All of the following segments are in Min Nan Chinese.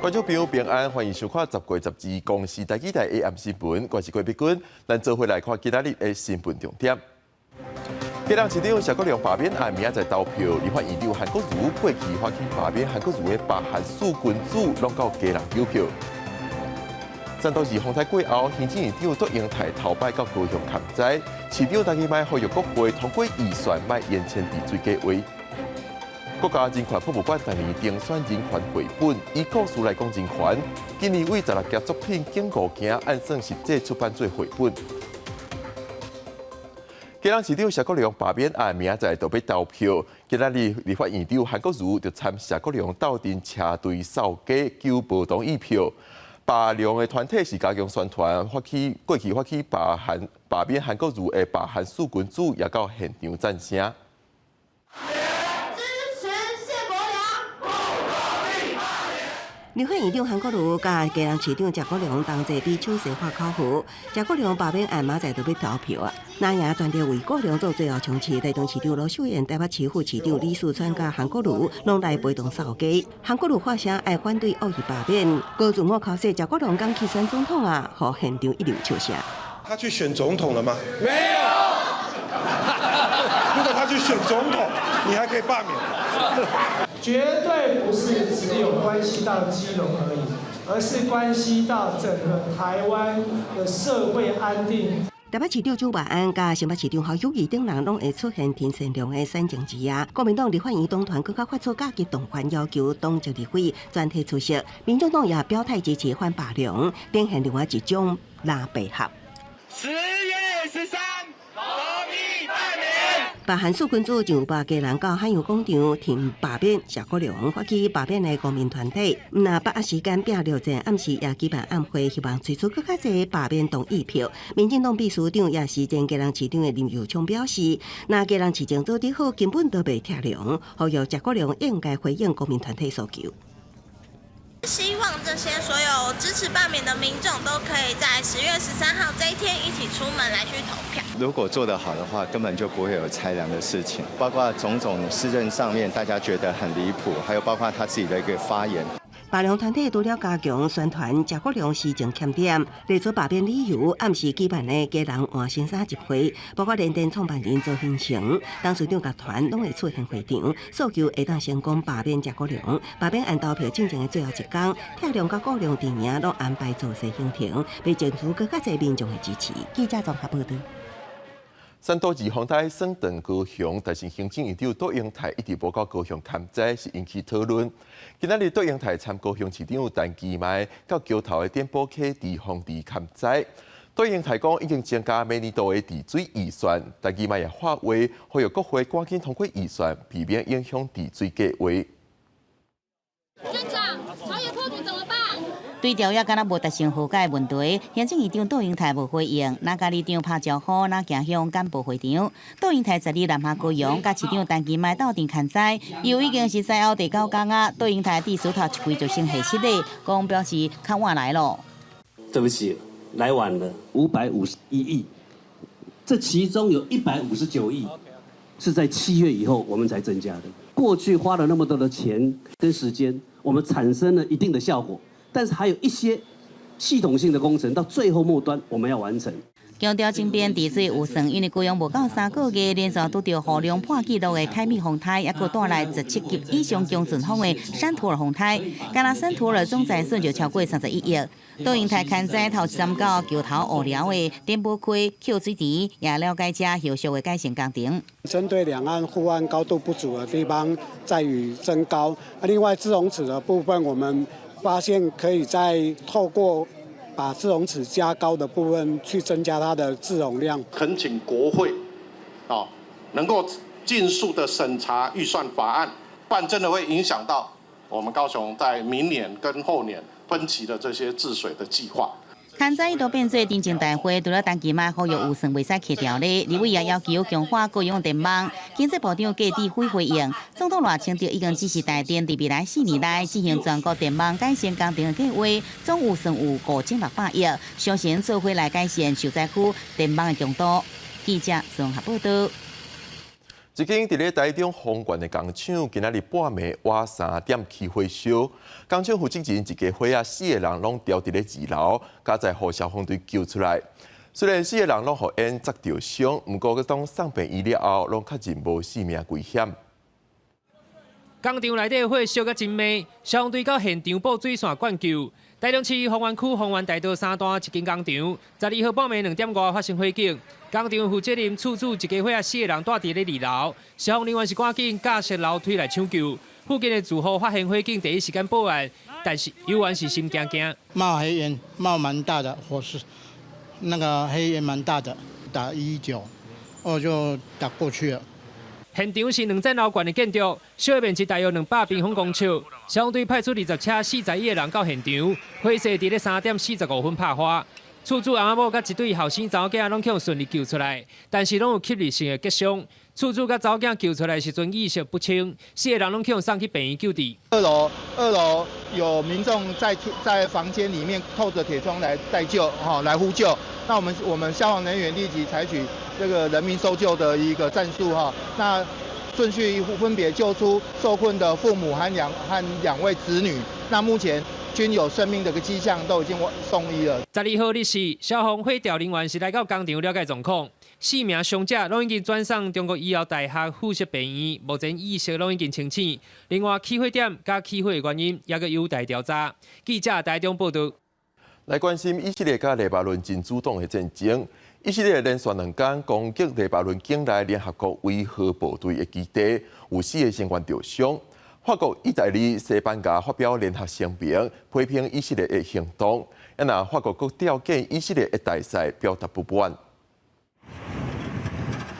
觀眾朋友平安，歡迎收看10月12公視台語台的暗時新聞，我是郭碧君，咱做伙來看今仔日的新聞重點。基隆市長謝國樑罷免案明仔載投票，立法院長韓國瑜過去發起罷免韓國瑜的罷韓四君子，攏到基隆糾票。戰鬥時風台過後，行政院長卓榮泰頭擺到高雄勘災，市長陳其邁呼籲國會通過預算，莫延遲治水計畫。國家人權博物館逐年評選人權繪本，以故事來講人權。今年為十六件作品經五件按算實際出版做繪本。基隆市長謝國樑罷免案明仔載就欲投票，今仔日立法院長韓國瑜就參謝國樑鬥陣車隊掃街求無同意票。罷梁的團體是加強宣傳，發起過去發起罷韓罷免韓國瑜的罷韓四君子也到現場贊聲。支持謝國樑，不同意罷免。立法院長韓國瑜佮基隆市長謝國樑同齊比手勢喊口號，謝國樑罷免案明仔載就欲投票啊！若贏全力為國樑做最後衝刺，台中市長盧秀燕、台北市副市長李四川佮韓國瑜攏來陪同掃街。韓國瑜發聲愛反對惡意罷免，閣自我口說謝國樑敢去選總統啊，予現場一流笑聲。他去選總統了嗎？沒有。如果他去選總統，你還可以罷免。絕對不是只有關係到基隆而已，而是關係到整個台灣的社會安定。台北市長蔣萬安佮新北市長侯友宜等人攏會出現陳善良的選情之夜。國民黨立法院黨團閣較發出加急動員要求，黨籍立委全體出席。民眾黨也表態支持反罷梁，展現另外一種藍白合。 10月13，同意罷免。罷韓四君子就把基隆到海洋廣場挺罷免謝國樑，發起罷免的公民團體，毋但把握時間拼熱戰，暗時也舉辦暗會，希望催出閣較濟罷免同意票。民進黨秘書長也是前基隆市長的林右昌表示，若基隆市政做得好，根本都袂拆梁，呼籲謝國樑應該回應公民團體訴求。希望這些所有支持罷免的民眾都可以在10月13號這一天一起出門來去投票。如果做得好的話，根本就不會有拆梁的事情，包括種種施政上面大家覺得很離譜，還有包括他自己的一個發言。罷梁團體除了加強宣傳謝國樑施政欠點，提出罷免理由，暗時舉辦的基隆換新衫集會，包括聯電創辦人曹興誠、董事長集團攏會出現會場，訴求會當成功罷免謝國樑。罷免案投票進行的最後一工，拆梁佮顧梁陣營攏安排造勢行程，欲爭取閣較濟民眾的支持。記者綜合報導。三都二風台損斷高雄，但是行政院長卓榮泰一直無到高雄勘災，是引起討論。今仔日卓榮泰參高雄市長陳其邁到橋頭的點寶溪堤防池勘災。卓榮泰講已經增加明年度的治水預算，陳其邁也發話，呼籲國會趕緊通過預算，避免影響治水計畫。院長，朝野破局怎麼辦？對條約敢若無達成和解的問題，行政院長卓榮泰無回應，若佮里長拍招呼，若行向幹部會場。卓榮泰十二南下高雄，佮市長陳其邁鬥陣勘災，又已經是災後第九工啊。卓榮泰佇書頭一跪就先下失禮，講表示較晚來咯。對不起，來晚了，551億，這其中有159億是在7月以後我們才增加的。過去花了那麼多的錢跟時間，我們產生了一定的效果。但是還有一些系統性的工程，到最後末端我們要完成。強調政變治水預算，因為高雄無夠3個月，連續拄著雨量破紀錄的凱米風颱，猶閣帶來17級以上強陣風的山圖爾風颱，敢若山圖爾總財損就超過31億。卓榮泰勘災頭三到橋頭烏寮的點寶溪抾水池，也了解遮後續的改善工程。針對兩岸護岸高度不足的地方，再予增高。另外滯洪池的部分，我們發現可以再透過把滯洪池加高的部分，去增加它的滯洪量。懇請國會啊，能夠盡速的審查預算法案，不然真的會影響到我們高雄在明年跟後年分期的這些治水的計劃。勘災都變做聽證大會，除了陳其邁呼籲預算袂使扣掉咧，立委也要求強化高雄電網。經濟部長郭智輝回應，總統賴清德已經指示台電佇未來4年內進行全國電網改善工程的計劃，總預算有5600億，相信做伙來改善受災區電網的強度。記者綜合報導。一間佇咧台中豐原的工廠，今仔日半暝倚3點起火燒。工廠負責人一家伙仔四个人攏牢佇咧二樓，佳哉予消防隊救出來。雖然四个人攏予煙炙著傷，毋過當送病院了後，攏確認無性命危險。工廠內底火燒甲真猛，消防隊到現場布水線灌救。台中市豐原區豐原大道三段一間工廠，12號半暝2點外發生火警。工廠負責人厝主一家伙仔四个人蹛佇咧二樓，消防人員是趕緊架設樓梯來搶救。附近的住戶發現火警，第一時間報案，但是猶原是心驚驚。冒黑煙，冒蠻大的火勢，那個黑煙蠻大的，打119，我就打過去了。現場是兩層樓懸的建築，燒的面積大約200平方公尺。消防隊派出20車41個人到現場，火勢佇咧3點45分拍發。厝主翁仔某佮一對後生查某囝攏予順利救出來，但是攏有吸入性的結傷。厝主佮查某囝救出來時陣意識不清，四個人攏予送去病院救治。二樓，二樓有民眾在房間裡面透着鐵窗來待救，哈，來呼救。那我們消防人員立即採取這個人命搜救的一個戰術，哈，那順序分別救出受困的父母和兩位子女。那目前均有生命的個跡象，都已經送醫了。12號日時，消防火調人員是來到工廠了解狀況，四名傷者攏已經轉送中國醫藥大學附設病院，目前意識攏已經清醒。另外，起火點佮起火的原因也閣有待調查。記者台中報道。來關心以色列佮黎巴嫩真主黨的戰爭。以色列連續兩工攻擊黎巴嫩境內聯合國維和部隊的基地，有四个成員著傷。法國、意大利、西班牙發表聯合聲明，批評以色列的行動。啊，若法國閣召見以色列的大使，表達不滿。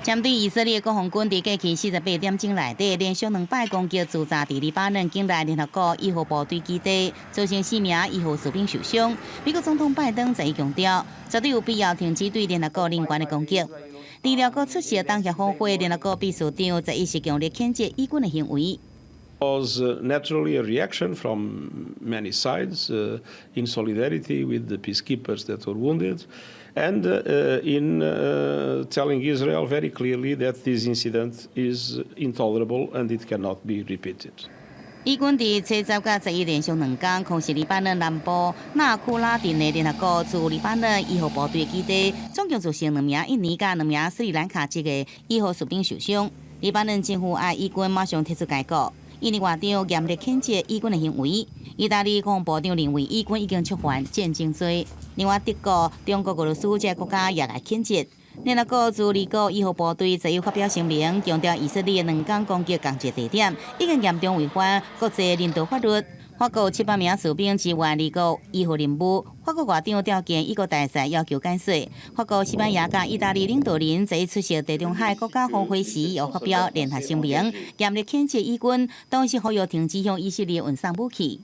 針對以色列國防軍佇過去48點鐘內底連續兩擺攻擊駐紮佇黎巴嫩境內聯合國醫護部隊基地，造成四名醫護士兵受傷。美國總統拜登再強調，絕對有必要停止對聯合國人員的攻擊。除了閣出席東協峰會，聯合國秘書長十一是強烈譴責以軍的行為。 Was naturally a reaction from many sides in solidarity with the peacekeepers that were wounded and in telling Israel very clearly that this incident is intolerable and it cannot be repeated. 以軍佇初十佮十一連續兩工空襲黎巴嫩南部納庫拉鎮的聯合國駐黎巴嫩醫護部隊基地，總共造成兩名印尼佮兩名斯里蘭卡籍的醫護士兵受傷。黎巴嫩政府愛以軍馬上提出警告。印尼外長嚴厲譴責以軍的行為。意大利國防部長認為以軍已經觸犯戰爭罪。另外，德國、中國、俄羅斯這些國家也來譴責。聯合國駐黎國醫護部隊昨日發表聲明，強調以色列兩工攻擊仝一個地點，已經嚴重違反國際人道法律。法國700名士兵支援黎國醫護任務。法國外長召見以國大使要求解釋。法國、西班牙佮意大利領導人昨出席地中海國家峰會時，又發表聯合聲明，嚴厲譴責以軍，同時呼籲停止向以色列運送武器。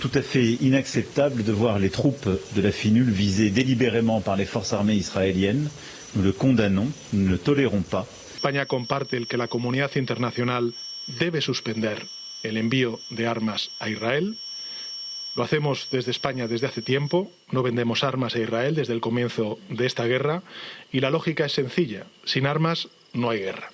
Tout à fait inacceptable de voir les troupes de la FINUL visées délibérément par les forces armées israéliennes. Nous le condamnons, nous ne le tolérons pas. España comparte el que la comunidad internacional debe suspender el envío de armas a Israel. Lo hacemos desde España desde hace tiempo, no vendemos armas a Israel desde el comienzo de esta guerra y la lógica es sencilla, sin armas no hay guerra.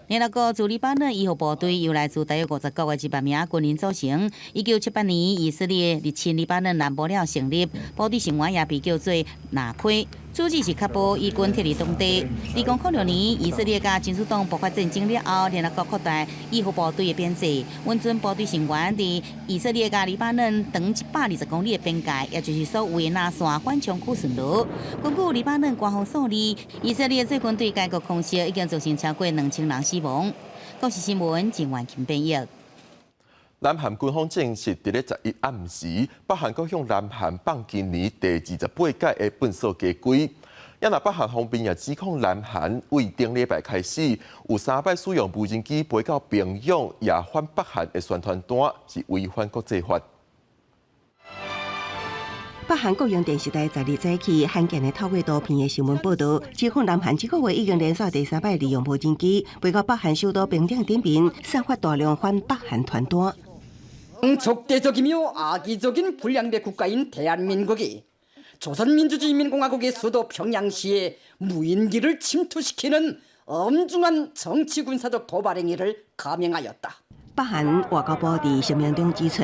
聯合國駐黎巴嫩醫護部隊由來自大約50國的100名軍人組成。1978年，以色列入侵黎巴嫩南部了成立，部隊成員也被叫做納溪，主旨是確保以軍撤離當地。2006年，以色列佮真主黨爆發戰爭了後，聯合國擴大醫護部隊的編制，允准部隊成員佇以色列佮黎巴嫩長120公里的邊界，也就是所謂藍線緩衝區巡邏。根據黎巴嫩官方數字，以色列最近對該國空襲已經造成超過2000人死亡。國視新聞鄭婉琴編譯。南韓軍方證實，佇咧11暗時，北韓閣向南韓放今年第28屆的糞掃雞龜。啊若北韓方面也指控南韓對頂禮拜開始，有三擺使用無人機飛到平壤，也反北韓的宣傳單，是違反國際法。北韓國營電視台12早起罕見的透過圖片的新聞報導，指控南韓這個月已經連續第三擺利用無人機飛到北韓首都平壤頂面，散發大量反北韓傳單。 적대적이며 악의적인 불량배 국가인 대한민국이 조선민주주의인민공화국의 수도 평양시에 무인기를 침투시키는 엄중한 정치군사적 도발행위를 감행하였다. 北韓外交部佇聲明中指出，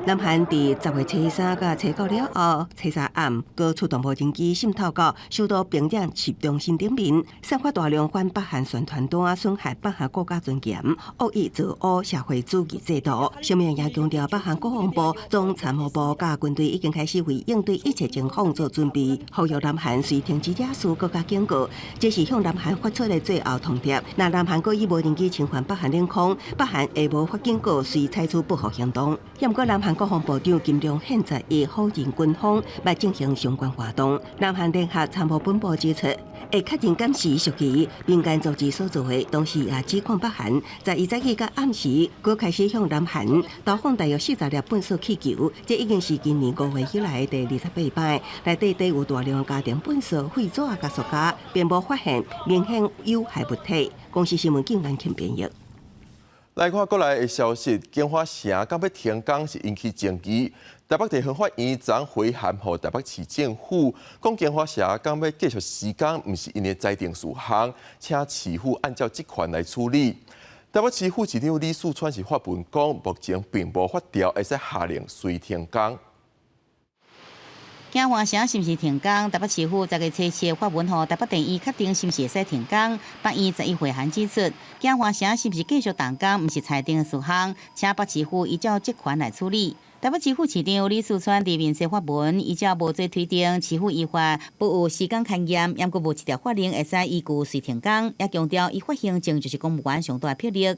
南韓佇10月初三佮初九了後，初三暗，閣出動無人機滲透到首都平壤市中心頂面，散發大量反北韓宣傳單，損害北韓國家尊嚴，惡意造烏社會主義制度。聲明也強調，北韓國防部、總參謀部佮軍隊已經開始為應對一切情況做準備，呼籲南韓隨停止惹事，閣加警告，這是向南韓發出的最後通牒。若南韓閣以無人機侵犯北韓領空，北韓會無發警告，隨採取報復行動。毋過，南韓國防部長金良憲在伊否認軍方欲進行相關活動。南韓聯合參謀本部指出，會確認監視屬於民間組織所做的，同時也指控北韓在伊早起佮暗時，閣開始向南韓投放大約40粒彈射氣球，這已經是今年5月以來的第28擺。內底底有大量家庭糞埽、廢紙佮塑膠，並無發現明顯有害物體。公視新聞警安慶編譯。來看國內的消息，京華城敢欲停工是引起爭議。台北地方法院昨回函予台北市政府，講京華城敢欲繼續施工，毋是𪜶的裁定事項，請市府按照職權來處理。台北市副市長李四川是發文講，目前並無法條會使下令隨停工。京華城是毋是停工？台北市府10月初七發文予台北地院確定是毋是會使停工。法院11回函指出，京華城是毋是繼續動工，毋是裁定的事項，請北市府依照職權來處理。台北市副市長李四川佇面書發文，依照無罪推定，市府依法不有施工勘驗，猶閣無一條法令會使依據隨停工，也強調依法行政就是公務員上大的魄力。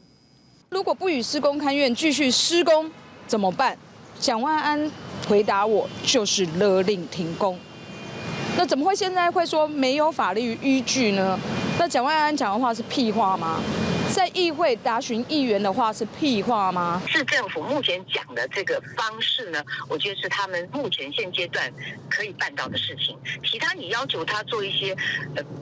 如果不予施工勘驗繼續施工怎麼辦？蔣萬安回答我，就是勒令停工。那怎麼會現在會說沒有法律依據呢？那蔣萬安講的話是屁話嗎？在議會答詢議員的話是屁話嗎？市政府目前講的這個方式呢，我覺得是他們目前現階段可以辦到的事情。其他你要求他做一些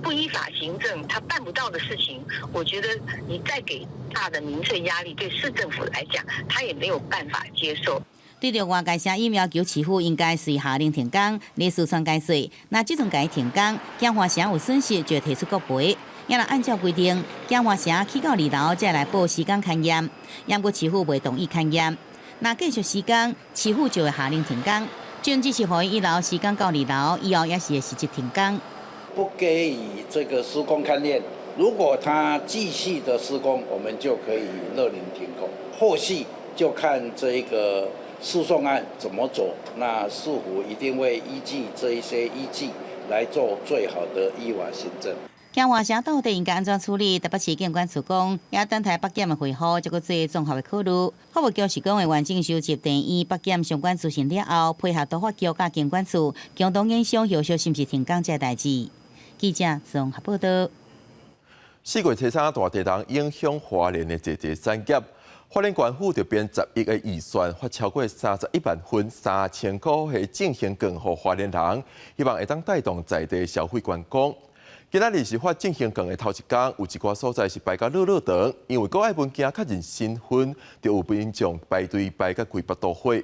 不依法行政，他辦不到的事情，我覺得你再給大的民粹壓力，對市政府來講，他也沒有辦法接受。對著外界聲音要求市府應該隨下令停工，李四川解釋，若這陣共伊停工，京華城有損失就會提出國賠。也若按照規定，京華城起到二樓才來報施工勘驗，毋過市府袂同意勘驗。若繼續施工，市府就會下令停工。這陣只是予伊一樓施工到二樓，以後也是會實質停工。不給予這個施工勘驗，如果他繼續的施工，我們就可以勒令停工。後續就看這個訴訟案怎麼走，那市府一定會依據這一些依據來做最好的依法行政。京華城到底應該按怎處理？台北市建管處講，也等待北檢的回覆，才閣做綜合的考慮。法務局是講會完整收集地院北檢相關資訊了後，配合都發局佮建管處，共同研商後續是毋是停工這代誌。記者綜合報道。4月初三大地動影響花蓮的濟濟產業，花蓮縣府就編10億的預算，發超過31萬份3000箍的振興券予花蓮人，希望會當帶動在地消費觀光。今仔日是發振興券的頭一工，有一寡所在是排甲落落長，因為閣愛文件確認身份，就有民眾排隊排甲規腹肚火。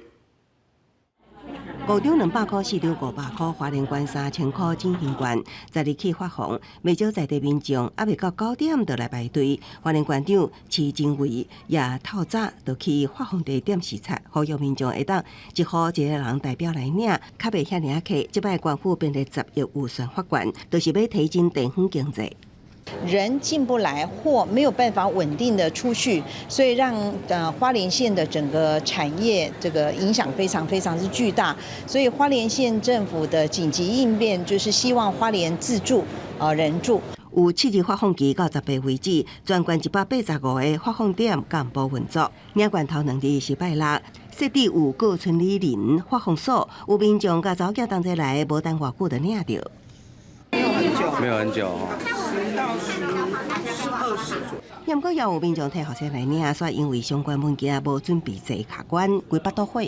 五張200箍，四張500箍，花蓮縣3000箍振興券，12起發放，袂少在地民眾猶未到9點就來排隊。花蓮縣長徐榛蔚也透早就去發放地點視察，呼籲民眾會當一戶一个人代表來領，較袂遐爾仔客。這擺縣府編列10億預算發券，就是欲提振地方經濟。人進不來，貨沒有辦法穩定的出去，所以讓花蓮縣的整個產業這個影響非常非常之巨大。所以花蓮縣政府的緊急應變，就是希望花蓮自助啊人助。有7日發放期到18為止，全縣185個發放點共步運作。領券頭兩日是拜六，設置有各村里鄰發放所，有民眾佮查某囝同齊來，無等偌久就領著。沒有很久，沒有很久。 10到10、20左右。毋過也有民眾提予細來領，煞因為相關文件無準備齊卡關，規腹肚火。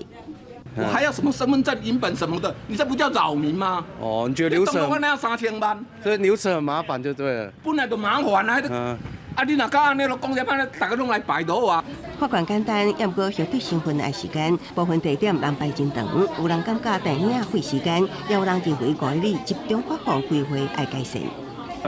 我還要什麼身份證影本什麼的？你這不叫擾民嗎？哦，你覺得流程？那要3000萬，所以流程很麻煩就對了。本來就麻煩啊！啊，你若敢按呢囉講這擺，逐家攏來排隊啊。發券簡單，毋過核對身份愛時間，部分地點人排真長，有人感覺代領費時間，也有人認為五里集中發放規劃愛改善。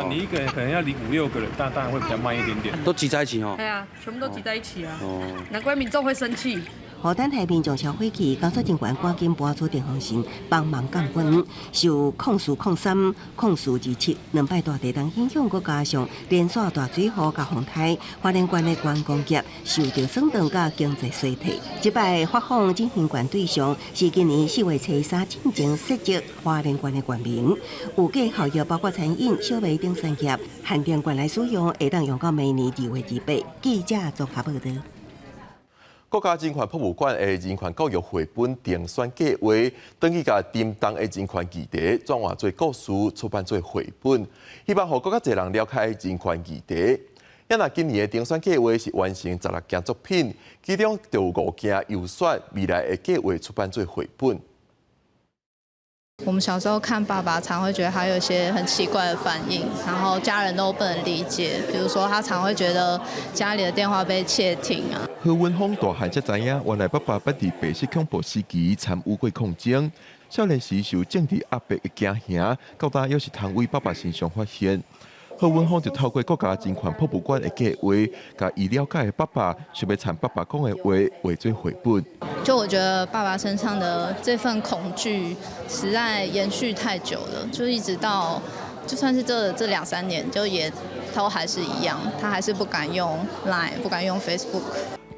你一個人可能要領五六個人，但當然會比較慢一點點。都擠在一起哦。對啊，全部都擠在一起啊。哦。難怪民眾會生氣。予等待民眾燒火氣，工作人員趕緊搬出電風扇幫忙降溫。受0403、0427兩擺大地震影響，閣加上連續大水雨佮風颱，花蓮縣的觀光業受著損斷佮經濟衰退。這擺發放振興券對象是今年4月初三進前設籍花蓮縣的縣民，有價效益包括餐飲、小微等產業，限定券來使用，會當用到明年2月28。記者綜合報導。國家人權博物館的人權教育繪本遴選計畫，轉去共沉重的人權議題轉換做故事，出版做繪本，希望予閣較濟人了解人權議題。啊若今年的遴選計畫是完成16件作品，其中就有五件優選，未來會計畫出版做繪本。我們小時候看爸爸，常會覺得他有一些很奇怪的反應，然後家人都不能理解。比如說，他常會覺得家裡的電話被竊聽啊。何文峰大漢才知影，原來爸爸捌佇白色恐怖時期參與過抗爭，少年時受政治壓迫的驚嚇，到今猶是通對爸爸身上發現。何文峰就透過國家人權博物館的計畫，共伊了解的爸爸，想欲參爸爸講的話畫做繪本。就我覺得爸爸身上的這份恐懼，實在延續太久了，就一直到，就算是這兩三年，就也都還是一樣，他還是不敢用 Line，不敢用 Facebook。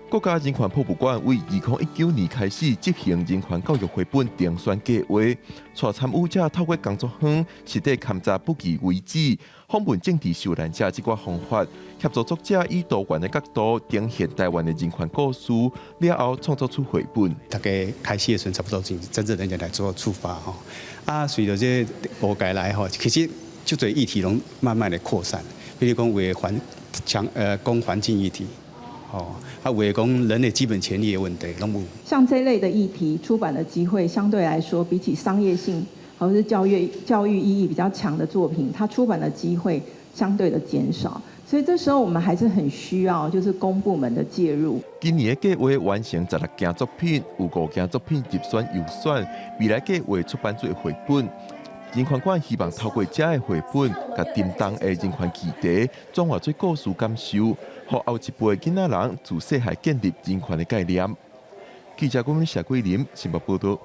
國家人權博物館為2019年開始執行人權教育繪本遴選計畫，帶參與者透過工作坊實地勘察武器遺址，訪問政治受難者這寡方法，協助作者以多元的角度呈現台灣的人權故事，了後創作出繪本。大概開始的時陣，差不多是政治人員來做出發吼，啊，隨著這個外界來吼，其實足濟議題攏慢慢的擴散，比如講有的環強講環境議題。哦，啊，有的講人類基本權利的問題，攏有。像這類的議題，出版的機會相對來說，比起商業性或是教育意義比較強的作品，它出版的機會相對的減少。所以這時候我們還是很需要，就是公部門的介入。今年的計畫完成16件作品，有五件作品入選優選，未來計劃出版做繪本。人權館希望透過這个繪本，共沉重的人權議題轉化做故事感受，予後一輩囡仔人自細漢建立人權的概念。記者郭謝桂林新北報導。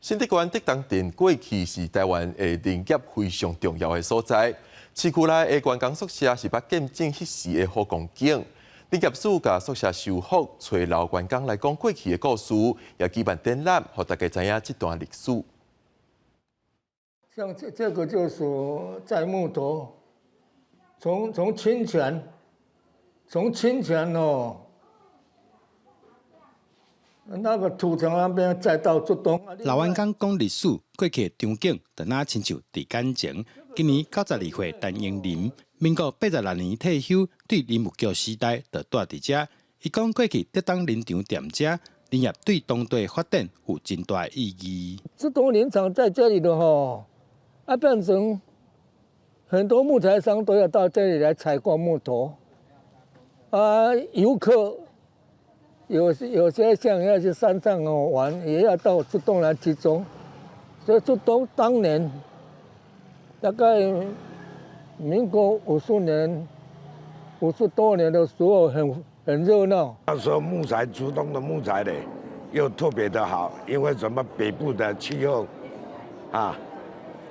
新竹縣竹東鎮過去是台灣的林業非常重要的所在，市區內的員工宿舍是捌見證彼時的好光景。林業署共宿舍修復，揣老員工來講過去的故事，也舉辦展覽，予大家知影這段歷史。像這個就是載木頭，從清泉，從清泉哦，那個土城那邊再到竹東。老員工講歷史，過去的場景，就若親像佇眼前。今年92歲，陳英林，民國86年退休，對林務局時代就蹛佇遮。伊講過去竹東林場踮遮，林業對當地發展有真大意義。竹東林場在這裡的吼，啊變成很多木材商都要到這裡來採購木頭，啊遊客有些像要去山上哦玩，也要到竹東來集中，所以竹東當年大概民國50年、50多年的時候很熱鬧。那時候木材，竹東的木材呢，又特別的好，因為什麼北部的氣候啊，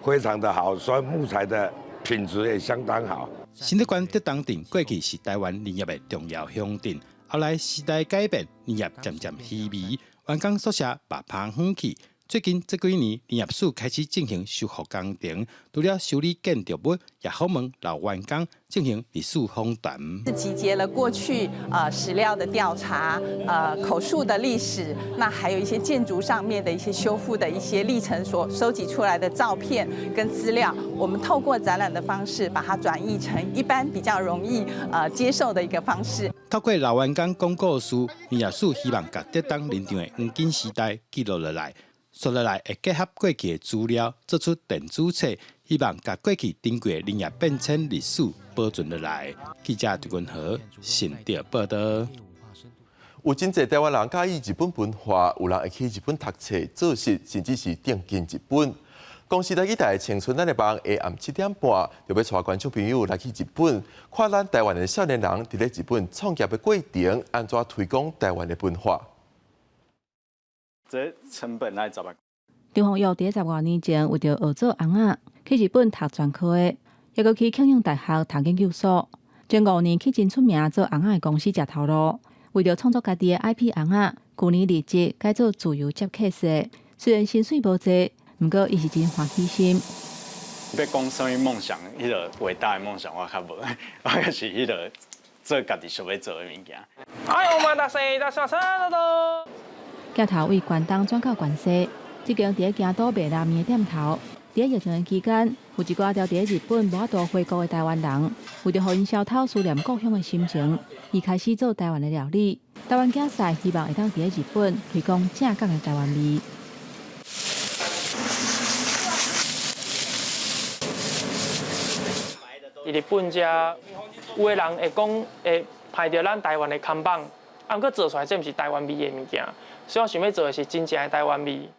非常的好，所以木材的品質也相當好。新竹縣竹東鎮過去是台灣林業的重要鄉鎮，後來時代改變，林業漸漸稀微，員工宿舍嘛拋遠去。最近這幾年，林業署開始進行修復工程，除了修理建築物，也訪問老員工進行歷史訪談。是集結了過去史料的調查、口述的歷史，那還有一些建築上面的一些修復的一些歷程所收集出來的照片跟資料，我們透過展覽的方式，把它轉譯成一般比較容易接受的一個方式。透過老員工講故事，林業署希望共竹東林場的黃金時代記錄落來。紲落來會結合過去的資料，做出電子冊，希望共過去珍貴的林業變遷歷史保存落來。記者陳文和新竹報導。有真濟台灣人佮意日本文化，有人會去日本讀冊、做事，甚至是轉經日本。公視台語台青春咱的夢下暗7點半，就欲帶觀眾朋友來去日本，看咱台灣的少年人佇咧日本創業的過程，按怎推廣台灣的文化。這成本愛十萬。張宏佑佇10外年前為著學做尪仔，去日本讀專科的，抑閣去慶應大學讀研究所。前5年去真出名做尪仔的公司食頭路，為著創作家己的 IP 尪仔，舊年離職改做自由接客勢。雖然薪水無濟，毋過伊是真歡喜心。欲講啥物夢想，彼個偉大的夢想我較無，我就是彼個做家己想欲做的物件。哎，お待たせいたしました。鏡頭對關東轉到關西，這間佇咧京都賣拉麵的店頭，佇咧疫情的期間，有一寡牢佇咧日本無法度回國的台灣人，為著予𪜶消透思念故鄉的心情，伊開始做台灣的料理。台灣囝婿希望會當佇咧日本推廣正港的台灣味。佇日本遮，有的人會講會拍著咱台灣的看板，啊，毋過做出來這毋是台灣味的物件，所以我想欲做的是真正的台灣味。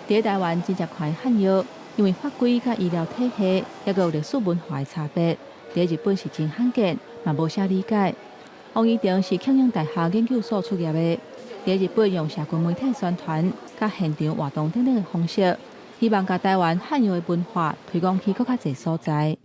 佇咧台灣真濟款漢藥，因為法規佮醫療體系，抑閣有歷史文化的差別，佇咧日本是真罕見，嘛無啥理解。王怡婷是慶應大學研究所畢業的，佇咧日本用社群媒體宣傳、佮現場活動等等的方式，希望共台灣漢藥的文化推廣去閣較濟所在。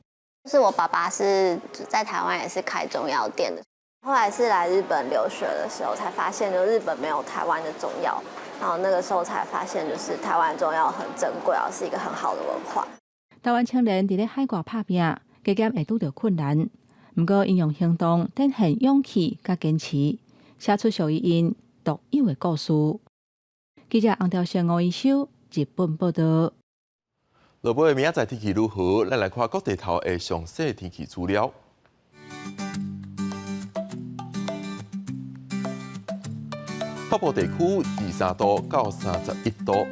是我爸爸是在台灣也是開中藥店的，後來是來日本留學的時候才發現，就日本沒有台灣的中藥，然後那個時候才發現，就是台灣中藥很珍貴啊，是一個很好的文化。台灣青年佇咧海外拍拼，加減會拄著困難，毋過𪜶用行動展現勇氣佮堅持，寫出屬於𪜶獨有的故事。記者洪兆勝、吳一修，日本報導。落尾明仔載天氣如何？咱來看各地頭的詳細天氣資料。北部地區23度到31度，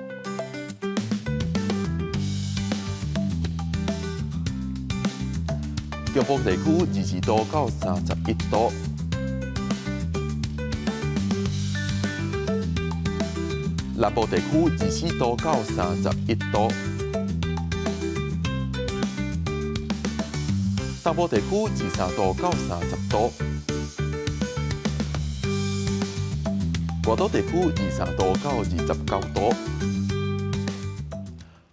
中部地區22度到31度，南部地區24度到31度。東部地區23度到30度，外島地區23度到29度。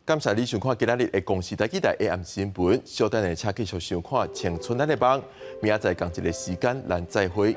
感謝你收看今仔日的公視台語台 AM 新聞，稍等下請繼續收看《青春咱的夢》，明仔載仝一个時間，咱再會。